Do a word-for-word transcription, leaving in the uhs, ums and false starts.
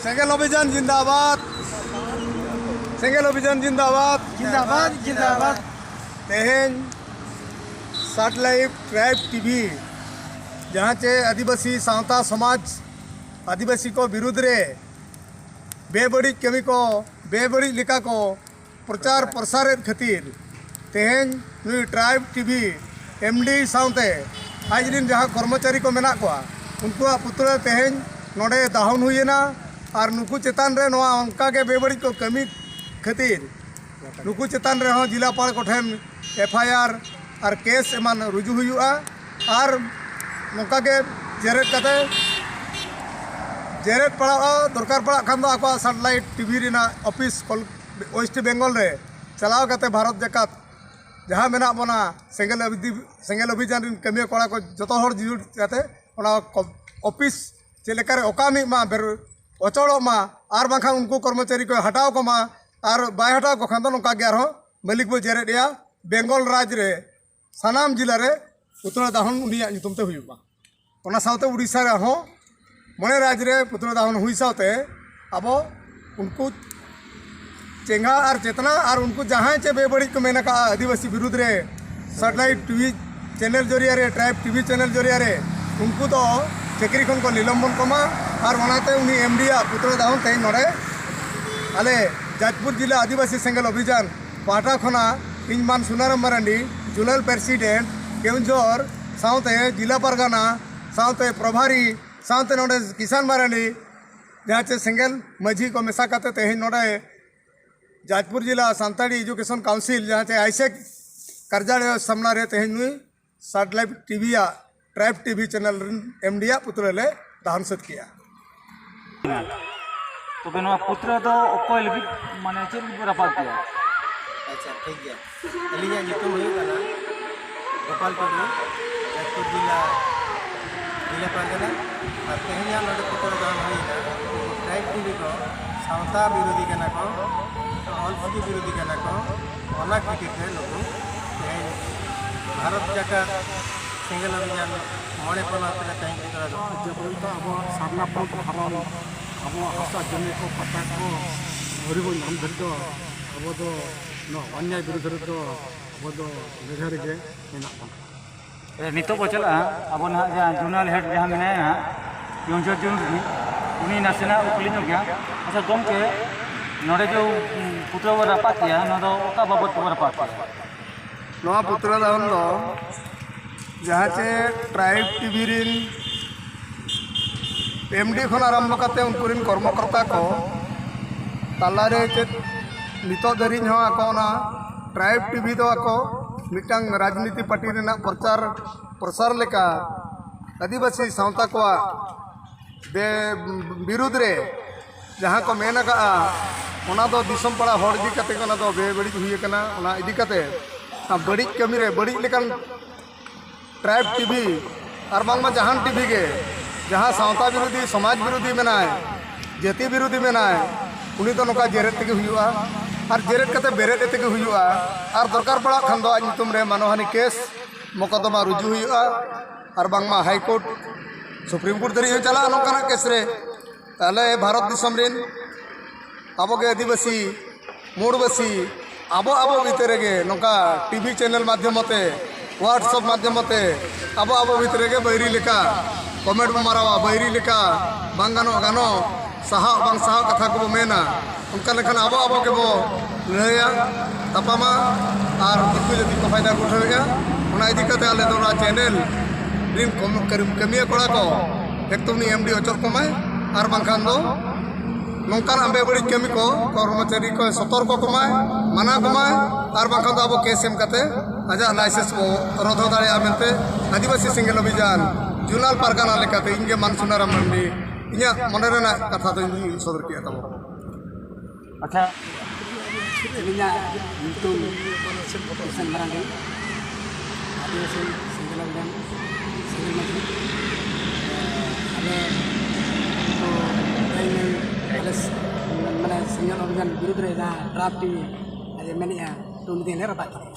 ᱥᱮᱸᱜᱮᱞ ᱚᱵᱷᱤᱡᱟᱱ ᱡᱤᱱᱫᱟᱵᱟᱫ᱾ ᱥᱮᱸᱜᱮᱞ ᱚᱵᱷᱤᱡᱟᱱ ᱡᱤᱱᱫᱟᱵᱟᱫ᱾ ᱡᱤᱱᱫᱟᱵᱟᱫ, ᱡᱤᱱᱫᱟᱵᱟᱫ᱾ ᱛᱮᱦᱮᱧ ᱥᱟᱴ ᱞᱟᱭᱤᱵᱷ ᱴᱨᱟᱭᱤᱵᱽ ᱴᱤᱵᱷᱤ, ᱡᱟᱦᱟᱸ ᱪᱮ ᱟᱹᱫᱤᱵᱟᱹᱥᱤ ᱥᱟᱶᱛᱟ ᱥᱚᱢᱟᱡᱽ, ᱟᱹᱫᱤᱵᱟᱹᱥᱤ ᱠᱚ ᱵᱤᱨᱩᱫᱽ ᱨᱮ ᱵᱮᱵᱟᱹᱲᱤᱡ ᱠᱟᱹᱢᱤ ᱠᱚ, ᱵᱮᱵᱟᱹᱲᱤᱡ ᱞᱮᱠᱟ ᱠᱚ ᱯᱨᱚᱪᱟᱨ ᱯᱨᱚᱥᱟᱨᱮᱫ ᱠᱷᱟᱹᱛᱤᱨ ᱛᱮᱦᱮᱧ ᱱᱩᱭ ᱴᱨᱟᱭᱤᱵᱽ ᱴᱤᱵᱷᱤ ᱮᱢᱰᱤ ᱥᱟᱶᱛᱮ ᱟᱡ ᱨᱤᱱ ᱡᱟᱦᱟᱸ ᱠᱚᱨᱢᱚᱪᱟᱨᱤ ᱠᱚ ᱢᱮᱱᱟᱜ ᱠᱚᱣᱟ, ᱩᱱᱠᱩᱣᱟᱜ ᱯᱩᱛᱲᱟᱹ ᱛᱮᱦᱮᱧ ᱱᱚᱰᱮ ᱫᱟᱦᱚᱱ ᱦᱩᱭᱮᱱᱟ᱾ ᱟᱨ ᱱᱩᱠᱩ ᱪᱮᱛᱟᱱ ᱨᱮ ᱱᱚᱣᱟ ᱚᱱᱠᱟ ᱜᱮ ᱵᱮᱵᱟᱹᱲᱤᱡ ᱠᱚ ᱠᱟᱹᱢᱤ ᱠᱷᱟᱹᱛᱤᱨ ᱱᱩᱠᱩ ᱪᱮᱛᱟᱱ ᱨᱮᱦᱚᱸ ᱡᱤᱞᱟᱯᱟᱲ ᱠᱚᱴᱷᱮᱱ F I R R case ᱮᱢᱟᱱ ᱨᱩᱡᱩ ᱦᱩᱭᱩᱜᱼᱟ᱾ ᱟᱨ ᱱᱚᱝᱠᱟ ᱜᱮ ᱡᱮᱨᱮᱫ ᱠᱟᱛᱮ, ᱡᱮᱨᱮᱫ ᱯᱟᱲᱟᱜᱼᱟ, ᱫᱚᱨᱠᱟᱨ ᱯᱟᱲᱟᱜ ᱠᱷᱟᱱ ᱫᱚ ᱟᱠᱚᱣᱟᱜ ᱥᱟᱴᱮᱞᱟᱭᱤᱴ ᱴᱤᱵᱷᱤ ᱨᱮᱱᱟᱜ ᱚᱯᱷᱤᱥ ᱠᱚᱞ-, ᱳᱭᱮᱥᱴ ᱵᱮᱝᱜᱚᱞ ᱨᱮ ᱪᱟᱞᱟᱣ ᱠᱟᱛᱮ ᱵᱷᱟᱨᱚᱛ ᱡᱟᱠᱟᱛ ᱡᱟᱦᱟᱸ ᱢᱮᱱᱟᱜ ᱵᱚᱱᱟ, ᱥᱮᱸᱜᱮᱞ ᱚᱵᱷᱤ-, ᱥᱮᱸᱜᱮᱞ ᱚᱵᱷᱤᱡᱟᱱ ᱨᱮᱱ ᱠᱟᱹᱢᱤᱭᱟᱹ ᱠᱚᱲᱟ ᱠᱚ ᱡᱚᱛᱚ ᱦᱚᱲ ᱡᱩᱴ ᱠᱟᱛᱮ ᱚᱱᱟ ᱠᱚ-, ᱚᱯᱷᱤᱥ ᱪᱮᱫ ᱞᱮᱠᱟᱨᱮ ᱚᱠᱟ ᱢᱤᱫ ᱢᱟ ᱵᱮᱨ-, ᱚᱪᱚᱲᱚᱜ ᱢᱟ, ᱟᱨ ᱵᱟᱝᱠᱷᱟᱱ ᱩᱱᱠᱩ ᱠᱚᱨᱢᱚᱪᱟᱨᱤ ᱠᱚ ᱦᱟᱴᱟᱣ ᱠᱚᱢᱟ, ᱟᱨ ᱵᱟᱭ ᱦᱟᱴᱟᱣ ᱠᱚ ᱠᱷᱟᱱ ᱫᱚ ᱱᱚᱝᱠᱟ ᱜᱮ ᱟᱨᱦᱚᱸ ᱢᱟᱹᱞᱤᱠ ᱵᱚ ᱡᱮᱨᱮᱫ ᱮᱭᱟ᱾ ᱵᱮᱝᱜᱚᱞ ᱨᱟᱡᱽ ᱨᱮ ᱥᱟᱱᱟᱢ ᱡᱤᱞᱟ ᱨᱮ ᱯᱩᱛᱲᱟᱹ ᱫᱟᱦᱚᱱ ᱩᱱᱤᱭᱟᱜ ᱧᱩᱛᱩᱢ ᱛᱮ ᱦᱩᱭᱩᱜᱼᱟ᱾ ᱚᱱᱟ ᱥᱟᱶᱛᱮ ᱩᱲᱤᱥᱥᱟ ᱨᱮᱦᱚᱸ ᱢᱚᱬᱮ ᱨᱟᱡᱽ ᱨᱮ ᱯᱩᱛᱲᱟᱹ ᱫᱟᱦᱚᱱ ᱦᱩᱭ ᱥᱟᱶᱛᱮ ᱟᱵᱚ ᱩᱱᱠᱩ ᱪᱮᱸᱜᱷᱟ ᱟᱨ ᱪᱮᱛᱱᱟ ᱟᱨ ᱩᱱᱠᱩ ᱡᱟᱦᱟᱸᱭ ᱪᱮ ᱵᱮᱵᱟᱹᱲᱤᱡ ᱠᱚ ᱢᱮᱱ ᱟᱠᱟᱫᱼᱟ ᱟᱹᱫᱤᱵᱟᱹᱥᱤ ᱵᱤᱨᱩᱫᱽ ᱨᱮ, ᱥᱟᱴᱮᱞᱟᱭᱤᱴ ᱴᱤᱵᱷᱤ ᱪᱮᱱᱮᱞ ᱡᱚᱨᱤᱭᱟ ᱨᱮ, ᱴᱨᱟᱭᱤᱵᱽ ᱴᱤᱵᱷᱤ ᱪᱮᱱᱮᱞ ᱡᱚᱨᱤᱭᱟ ᱨᱮ, ᱩᱱᱠᱩ ᱫᱚ ᱪᱟᱹᱠᱨᱤ ᱠᱷᱚᱱ ᱠᱚ ᱱᱤᱞᱚᱢᱵᱚᱱ ᱠᱚᱢᱟ᱾ ᱟᱨ ᱚᱱᱟᱛᱮ ᱩᱱᱤ ᱮᱢᱰᱤ ᱭᱟᱜ ᱯᱩᱛᱲᱟᱹ ᱫᱟᱦᱚᱱ ᱛᱮᱦᱮᱧ ᱱᱚᱰᱮ ᱟᱞᱮ ᱡᱟᱡᱽᱯᱩᱨ ᱡᱤᱞᱟ ᱟᱹᱫᱤᱵᱟᱹᱥᱤ ᱥᱮᱸᱜᱮᱞ ᱚᱵᱷᱤᱡᱟᱱ ᱯᱟᱦᱴᱟ ᱠᱷᱚᱱᱟᱜ ᱤᱧ ᱢᱟᱱ ᱥᱩᱱᱟᱨᱟᱢ ᱢᱟᱨᱟᱱᱰᱤ, ᱡᱳᱱᱟᱞ ᱯᱨᱮᱥᱤᱰᱮᱱᱴ ᱠᱮᱣᱚᱱᱡᱷᱚᱨ, ᱥᱟᱶᱛᱮ ᱡᱤᱞᱟ ᱯᱟᱨᱜᱟᱱᱟ, ᱥᱟᱶᱛᱮ ᱯᱨᱚᱵᱷᱟᱨᱤ, ᱥᱟᱶᱛᱮ ᱱᱚᱰᱮ ᱠᱤᱥᱟᱱ ᱢᱟᱨᱟᱱᱰᱤ, ᱡᱟᱦᱟᱸ ᱪᱮ ᱥᱮᱸᱜᱮᱞ ᱢᱟᱹᱡᱷᱤ ᱠᱚ ᱢᱮᱥᱟ ᱠᱟᱛᱮ ᱛᱮᱦᱮᱧ ᱱᱚᱰᱮ ᱡᱟᱡᱽᱯᱩᱨ ᱡᱤᱞᱟ ᱥᱟᱱᱛᱟᱲᱤ ᱮᱡᱩᱠᱮᱥᱚᱱ ᱠᱟᱣᱩᱱᱥᱤᱞ, ᱡᱟᱦᱟᱸ ᱪᱮ ᱟᱭᱥᱮᱠ ᱠᱟᱨᱡᱟᱞᱚᱭ ᱥᱟᱢᱱᱟ ᱨᱮ ᱛᱮᱦᱮᱧ ᱱᱩᱭ ᱥᱟᱴᱮᱞᱟᱭᱤᱴ ᱴᱤᱵᱷᱤ ᱭᱟᱜ, ᱴᱨᱟᱭᱤᱵᱽ ᱴᱤᱵᱷᱤ ᱪᱮᱱᱮᱞ ᱨᱮᱱ ᱮᱢᱰᱤ ᱭᱟᱜ ᱯᱩᱛᱲᱟᱹ ᱞᱮ ᱫᱟᱦᱚᱱ ᱥᱟᱹᱛ ᱠᱮᱜᱼᱟ᱾ ᱛᱚᱵᱮ ᱱᱚᱣᱟ ᱯᱩᱛᱲᱟᱹ ᱫᱚ ᱚᱠᱚᱭ ᱞᱟᱹᱜᱤᱫ, ᱢᱟᱱᱮ ᱪᱮᱫ ᱞᱟᱹᱜᱤᱫ ᱵᱚ ᱨᱟᱯᱟᱜ ᱠᱮᱜᱼᱟ? ᱟᱪᱪᱷᱟ, ᱴᱷᱤᱠ ᱜᱮᱭᱟ᱾ ᱟᱹᱞᱤᱧᱟᱜ ᱧᱩᱛᱩᱢ ᱦᱩᱭᱩᱜ ᱠᱟᱱᱟ ᱜᱳᱯᱟᱞ ᱴᱩᱰᱩ, ᱡᱟᱡᱽᱯᱩᱨ ᱡᱮᱞᱟ, ᱡᱮᱞᱟ ᱯᱟᱨᱜᱟᱱᱟ᱾ ᱟᱨ ᱛᱮᱦᱮᱧᱟᱜ ᱱᱚᱰᱮ ᱯᱩᱛᱲᱟᱹ ᱫᱟᱦᱚᱱ ᱦᱩᱭᱱᱟ, ᱴᱨᱟᱭᱤᱵᱽ ᱴᱤᱵᱷᱤ ᱠᱚ ᱥᱟᱶᱛᱟ ᱵᱤᱨᱳᱫᱷᱤ ᱠᱟᱱᱟ ᱠᱚ, ᱚᱞᱪᱤᱠᱤ ᱵᱤᱨᱳᱫᱷᱤ ᱠᱟᱱᱟ ᱠᱚ, ᱚᱱᱟ ᱠᱷᱟᱹᱛᱤᱨ ᱛᱮ ᱱᱩᱠᱩ ᱛᱮᱦᱮᱧ ᱵᱷᱟᱨᱚᱛ ᱡᱟᱠᱟᱛ ᱥᱮᱸᱜᱮᱞ ᱚᱵᱷᱤᱡᱟᱱ ᱢᱚᱬᱮ ᱯᱚᱱᱚᱛ ᱨᱮ ᱛᱮᱦᱮᱧ ᱯᱩᱛᱲᱟᱹ ᱫᱟᱦᱚᱱ᱾ ᱡᱮ ᱯᱚᱨᱡᱚᱱᱛᱚ ᱟᱵᱚ ᱥᱟᱨᱱᱟ ᱯᱷᱨᱚᱱᱴ ᱯᱷᱚᱨᱚᱢ ᱟᱵᱚᱣᱟᱜ ᱦᱟᱥᱟ ᱡᱚᱢᱤ ᱠᱚ, ᱯᱟᱴᱟ ᱠᱚ ᱟᱹᱣᱨᱤ ᱵᱚᱱ ᱧᱟᱢ ᱫᱷᱟᱹᱨᱤᱡ ᱫᱚ ᱟᱵᱚ ᱫᱚ ᱱᱚᱣᱟ ᱚᱱᱭᱟᱭ ᱵᱤᱨᱩᱫᱷ ᱨᱮᱫᱚ ᱟᱵᱚ ᱫᱚ ᱞᱟᱹᱲᱦᱟᱹᱭ ᱨᱮᱜᱮ ᱢᱮᱱᱟᱜ ᱵᱚᱱᱟ᱾ ᱱᱤᱛᱚᱜ ᱵᱚ ᱪᱟᱞᱟᱜᱼᱟ, ᱟᱵᱚ ᱱᱟᱦᱟᱜ ᱡᱟᱦᱟᱸ ᱡᱩᱱᱟᱞ ᱦᱮᱰ ᱡᱟᱦᱟᱸ ᱢᱮᱱᱟᱭᱟ ᱱᱟᱦᱟᱜ, ᱭᱚᱝᱡᱚ ᱡᱩᱱ ᱨᱤᱱᱤᱡ, ᱩᱱᱤ ᱱᱟᱥᱮᱱᱟᱜ ᱩᱯᱞᱤ ᱧᱚᱜ ᱜᱮᱭᱟ᱾ ᱟᱪᱪᱷᱟ ᱜᱚᱢᱠᱮ, ᱱᱚᱰᱮ ᱡᱮ ᱯᱩᱛᱲᱟᱹ ᱵᱚ ᱨᱟᱯᱟᱜ ᱠᱮᱭᱟ, ᱱᱚᱣᱟ ᱫᱚ ᱚᱠᱟ ᱵᱟᱵᱚᱫ ᱛᱮᱵᱚ ᱨᱟᱯᱟᱜ ᱠᱮᱭᱟ? ᱱᱚᱣᱟ ᱯᱩᱛᱲᱟᱹ ᱫᱟᱦᱚᱱ ᱫᱚ ᱡᱟᱦᱟᱸ ᱪᱮ ᱴᱨᱟᱭᱤᱵᱽ ᱴᱤᱵᱷᱤ ᱨᱤᱱ ᱮᱢ ᱰᱤ ᱠᱷᱚᱱ ᱟᱨᱟᱢᱵᱷᱚ ᱠᱟᱛᱮ ᱩᱱᱠᱩ ᱨᱤᱱ ᱠᱚᱨᱢᱚᱠᱚᱨᱛᱟ ᱠᱚ ᱛᱟᱞᱟᱨᱮ ᱪᱮᱫ ᱱᱤᱛᱚᱜ ᱫᱷᱟᱹᱨᱤᱡ ᱦᱚᱸ ᱟᱠᱚ ᱚᱱᱟ ᱴᱨᱟᱭᱤᱵᱽ ᱴᱤᱵᱷᱤ ᱫᱚ ᱟᱠᱚ ᱢᱤᱫᱴᱟᱝ ᱨᱟᱡᱽᱱᱤᱛᱤ ᱯᱟᱨᱴᱤ ᱨᱮᱱᱟᱜ ᱯᱨᱚᱪᱟᱨ ᱯᱨᱚᱥᱟᱨ ᱞᱮᱠᱟ ᱟᱹᱫᱤᱵᱟᱹᱥᱤ ᱥᱟᱶᱛᱟ ᱠᱚᱣᱟᱜ ᱵᱮ-, ᱵᱤᱨᱩᱫᱽ ᱨᱮ ᱡᱟᱦᱟᱸ ᱠᱚ ᱢᱮᱱ ᱟᱠᱟᱜᱼᱟ, ᱚᱱᱟ ᱫᱚ ᱫᱤᱥᱚᱢ ᱯᱟᱲᱟ ᱦᱚᱲ ᱤᱫᱤ ᱠᱟᱛᱮ ᱚᱱᱟ ᱫᱚ ᱵᱮᱵᱟᱹᱲᱤᱡ ᱦᱩᱭ ᱟᱠᱟᱱᱟ᱾ ᱚᱱᱟ ᱤᱫᱤ ᱠᱟᱛᱮ ᱚᱱᱟ ᱵᱟᱹᱲᱤᱡ ᱠᱟᱹᱢᱤ ᱨᱮ ᱵᱟᱹᱲᱤᱡ ᱞᱮᱠᱟᱱ ᱴᱨᱟᱭᱤᱵᱽ ᱴᱤᱵᱷᱤ ᱟᱨ ᱵᱟᱝᱢᱟ ᱡᱟᱦᱟᱱ ᱴᱤᱵᱷᱤ ᱜᱮ ᱡᱟᱦᱟᱸ ᱥᱟᱶᱛᱟ ᱵᱤᱨᱳᱫᱷᱤ, ᱥᱚᱢᱟᱡᱽ ᱵᱤᱨᱳᱫᱷᱤ ᱢᱮᱱᱟᱭ, ᱡᱟᱹᱛᱤ ᱵᱤᱨᱳᱫᱷᱤ ᱢᱮᱱᱟᱭ, ᱩᱱᱤ ᱫᱚ ᱱᱚᱝᱠᱟ ᱡᱮᱨᱮᱫ ᱛᱮᱜᱮ ᱦᱩᱭᱩᱜᱼᱟ᱾ ᱟᱨ ᱡᱮᱨᱮᱫ ᱠᱟᱛᱮ ᱵᱮᱨᱮᱫ ᱛᱮᱜᱮ ᱦᱩᱭᱩᱜᱼᱟ᱾ ᱟᱨ ᱫᱚᱨᱠᱟᱨ ᱯᱟᱲᱟᱜ ᱠᱷᱟᱱ ᱫᱚ ᱟᱡ ᱧᱩᱛᱩᱢ ᱨᱮ ᱢᱟᱱᱚᱦᱟᱱᱤ ᱠᱮᱥ, ᱢᱚᱠᱚᱫᱚᱢᱟ ᱨᱩᱡᱩ ᱦᱩᱭᱩᱜᱼᱟ᱾ ᱟᱨ ᱵᱟᱝᱢᱟ ᱦᱟᱭ ᱠᱳᱨᱴ, ᱥᱩᱯᱨᱤᱢ ᱠᱳᱨᱴ ᱫᱷᱟᱹᱨᱤᱡ ᱦᱚᱸ ᱪᱟᱞᱟᱜᱼᱟ ᱱᱚᱝᱠᱟᱱᱟᱜ ᱠᱮᱥ ᱨᱮ᱾ ᱟᱞᱮ ᱵᱷᱟᱨᱚᱛ ᱫᱤᱥᱚᱢ ᱨᱮᱱ ᱟᱵᱚ ᱜᱮ ᱟᱹᱫᱤᱵᱟᱹᱥᱤ, ᱢᱩᱲᱵᱟᱹᱥᱤ, ᱟᱵᱚ ᱟᱵᱚ ᱵᱷᱤᱛᱤᱨ ᱨᱮᱜᱮ ᱱᱚᱝᱠᱟ ᱴᱤᱵᱷᱤ ᱪᱮᱱᱮᱞ ᱢᱟᱫᱽᱫᱷᱚᱢ ᱛᱮ, WhatsApp ᱢᱟᱫᱽᱫᱷᱚᱢ ᱛᱮ ᱟᱵᱚ ᱟᱵᱚ ᱵᱷᱤᱛᱤᱨ ᱨᱮᱜᱮ ᱵᱟᱹᱭᱨᱤ ᱞᱮᱠᱟ ᱠᱚᱢᱮᱱᱴ ᱵᱚ ᱢᱟᱨᱟᱣᱟ, ᱵᱟᱹᱭᱨᱤ ᱞᱮᱠᱟ ᱵᱟᱝ ᱜᱟᱱᱚᱜ ᱜᱟᱱᱚᱜ, ᱥᱟᱦᱟᱜ ᱵᱟᱝ ᱥᱟᱦᱟᱜ ᱠᱟᱛᱷᱟ ᱠᱚᱵᱚ ᱢᱮᱱᱟ᱾ ᱚᱱᱠᱟ ᱞᱮᱠᱷᱟᱱ ᱟᱵᱚ ᱟᱵᱚ ᱜᱮᱵᱚ ᱞᱟᱹᱲᱦᱟᱹᱭᱟ, ᱛᱟᱯᱟᱢᱟ ᱟᱨ ᱫᱤᱠᱩ ᱡᱟᱹᱛᱤ ᱠᱚ ᱯᱷᱟᱭᱫᱟ ᱠᱚ ᱩᱴᱷᱟᱹᱣᱮᱫᱼᱟ᱾ ᱚᱱᱟ ᱤᱫᱤ ᱠᱟᱛᱮ ᱟᱞᱮ ᱫᱚ ᱚᱱᱟ ᱪᱮᱱᱮᱞ ᱨᱤᱱ ᱠᱚᱢ-, ᱠᱟᱹᱢ-, ᱠᱟᱹᱢᱤᱭᱟᱹ ᱠᱚᱲᱟ ᱠᱚ ᱮᱠᱫᱚᱢ ᱩᱱᱤ ᱮᱢ ᱰᱤ ᱚᱪᱚᱜ ᱠᱚᱢᱟᱭ, ᱟᱨ ᱵᱟᱝᱠᱷᱟᱱ ᱫᱚ ᱱᱚᱝᱠᱟᱱᱟᱜ ᱵᱮᱵᱟᱹᱲᱤᱡ ᱠᱟᱹᱢᱤ ᱠᱚ ᱠᱚᱨᱢᱚᱪᱟᱨᱤ ᱠᱚ ᱥᱚᱛᱚᱨᱠᱚ ᱠᱚᱢᱟᱭ, ᱢᱟᱱᱟ ᱠᱚᱢᱟᱭ, ᱟᱨ ᱵᱟᱝᱠᱷᱟᱱ ᱫᱚ ᱟᱵᱚ ᱠᱮᱥ ᱮᱢ ᱠᱟᱛᱮ ᱟᱡᱟᱜ ᱞᱟᱭᱥᱮᱱᱥ ᱵᱚ ᱨᱚᱫᱷᱚ ᱫᱟᱲᱮᱭᱟᱜᱼᱟ ᱢᱮᱱᱛᱮ ᱟᱹᱫᱤᱵᱟᱹᱥᱤ ᱥᱮᱸᱜᱮᱞ ᱚᱵᱷᱤᱡᱟᱱ ᱡᱩᱱᱟᱞ ᱯᱟᱨᱜᱟᱱᱟ ᱞᱮᱠᱟᱛᱮ ᱤᱧ ᱜᱮ ᱢᱟᱱ ᱥᱩᱱᱟᱨᱟᱢ ᱢᱟᱱᱰᱤ ᱤᱧᱟᱹᱜ ᱢᱚᱱᱮ ᱨᱮᱱᱟᱜ ᱠᱟᱛᱷᱟ ᱫᱚᱧ ᱥᱚᱫᱚᱨ ᱠᱮᱫᱼᱟ ᱛᱟᱵᱚ᱾ ᱟᱪᱪᱷᱟ, ᱟᱹᱞᱤᱧᱟᱜ ᱧᱩᱛᱩᱢ ᱠᱤᱥᱟᱱ ᱢᱟᱨᱟᱱᱰᱤ, ᱟᱹᱫᱤᱵᱟᱹᱥᱤ ᱥᱮᱸᱜᱮᱞ ᱚᱵᱷᱤᱡᱟᱱ, ᱥᱮᱸᱜᱮᱞ ᱢᱟᱹᱡᱷᱤ᱾ ᱟᱞᱮ ᱠᱚ ᱛᱮᱦᱮᱧ ᱟᱞᱮ ᱥᱮ-, ᱢᱟᱱᱮ ᱥᱮᱸᱜᱮᱞ ᱚᱵᱷᱤᱡᱟᱱ ᱵᱤᱨᱩᱫᱽ ᱨᱮ ᱡᱟᱦᱟᱸ ᱰᱨᱟᱯᱷ ᱴᱤᱵᱷᱤ ᱟᱡ ᱮ ᱢᱮᱱᱮᱫᱼᱟ, ᱛᱚ ᱩᱱᱤ ᱫᱚ ᱮᱱᱦᱤᱞᱳᱜ ᱨᱟᱯᱟᱜ ᱠᱮᱫᱟ᱾